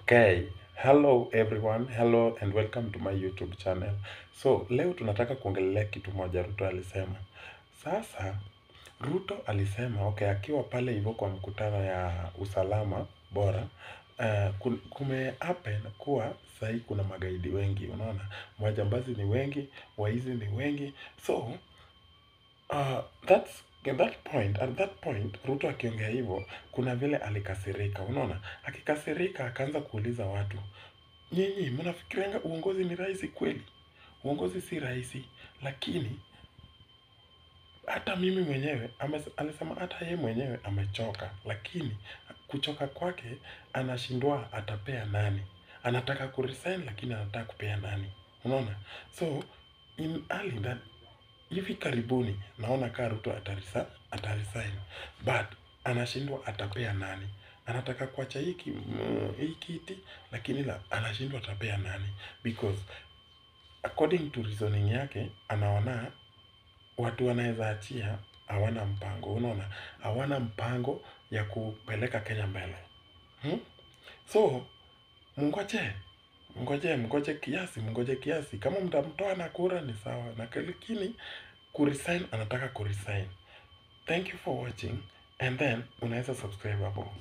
Okay, hello everyone, hello and welcome to my YouTube channel. So, leo tunataka kuongelelea kitu moja Ruto alisema. Sasa, Ruto alisema, okay, akiwa pale hivyo kwa mkutano ya usalama bora, kume happen kuwa sahii kuna magaidi wengi, unaona, majambazi ni wengi, waizi ni wengi. So, that's at that point, at that point Ruto akiongea hivyo, kuna vile alikasirika, unaona, akikasirika akaanza kuuliza watu, nyinyi mnafikirianga uongozi ni rahisi kweli? Uongozi si rahisi, lakini hata mimi mwenyewe alisema hata yeye mwenyewe amechoka, lakini kuchoka kwake anashindwa atapea nani. Anataka kuresign lakini anataka kupea nani, unaona? So in early that hivi karibuni naona kaa Ruto ataresign but anashindwa atapea nani. Anataka kuacha hii kiti lakini anashindwa atapea nani because according to reasoning yake anaona watu wanaweza achia hawana mpango, unaona, hawana mpango ya kupeleka Kenya mbele, So mungoje, mngoje, mngoje kiasi, mngoje kiasi. Kama mtamtoa na kura ni sawa, na lakini kuresign anataka kuresign. Thank you for watching and then unaweza subscribe hapo.